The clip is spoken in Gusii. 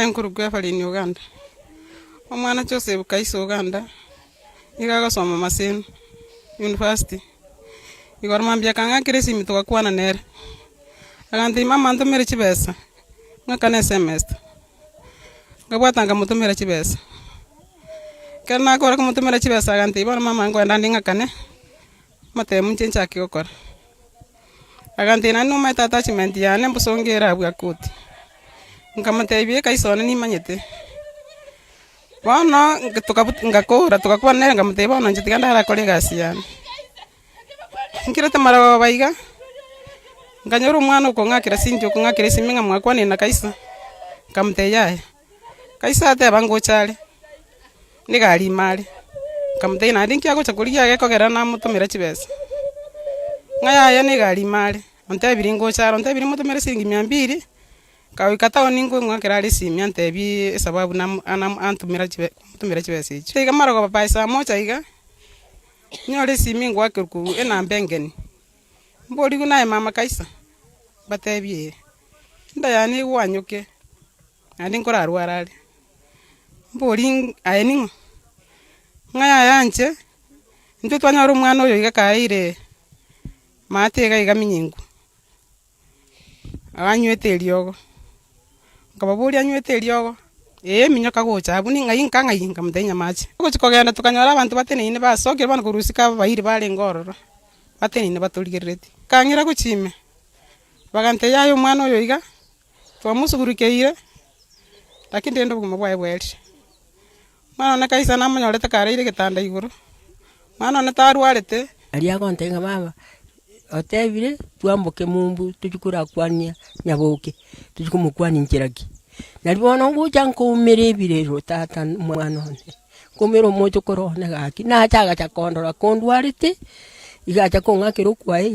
Inche nkorokwa Evelyn Oganda, omwana Joseph Kaisa Oganda, nigo agosoma Maseno University. Igoro mambia akang'akera esimi togakwana nere, agantebia mama ntomere chibesa, ng'akane esemester. Nkabwata nkamotomera chibesa, ekero nakora komotomera chibesa agantebia bono mama nkoenda ande ng'akane, amatemu inche nchake gokora. Agantebia naende nomanyete attachment yane mbosongo ere abwo akoti. Nkamotebia ekaisa one nimanyete. Bono ngakora togakwana nere nkamotebia bono inche tiga ndarakore egasi yane. Nkirete marogoba iga, nkanyora omwana okong'akera sinche okong'akera esimi ng'a mwakwanire na kaisa, nkamotebia yaya, kaisa ateba ngocha are. Nigo arime are, nkamotebia naende inki agocha korigia gekogera namotomera chibesa, ng'a yaya nigo arime are, ontebirie ngocha are, ontebirie motomere siringi mia mbiri, nkagoika town nkong'akera are esimi antebiee esababu namo anam antomera chibe motomera chibesa echio. Iga marogoba by saa moja iga, nyore esimi ngoakerwa korwa enamba engeni, mborigwe naye mama kaisa, mbatebie ee, enda yane egwanyoke. Naende nkorarware are, mbori aye ning'o? Ng'a yaya inche, intwe twanyora omwana oyo iga kaeire maate iga iga minyingu, anywete eriogo, nkababoria anywete eriogo, ee minyoka gocha abwo ning'ai nka ng'ai nkamotebia nyamache. Togochi kogenda tokanyora abanto bateneine basokire bono korwa isiko abairi barenge ororo, bateneine batorigereretie. Nkang'ira gochia ime, bagantebia yaya omwana oyo iga. Twamosugurukeire, lakini rende obogima bwaye bwerire. Omwana one kaisa namonyorete kareire egetanda igoro, omwana one tarwarete. Aria agontebia ng'a mama, otebire twamboke mumbu tochie korakwania nyaboke, tochie komokwania nchera ki? Nari bono ngocha nkoumera ebirero tata omwana one, nkoumera omochokoro one gaki, nacha agacha kondora kondwarete, iga acha kong'akera okwaeri.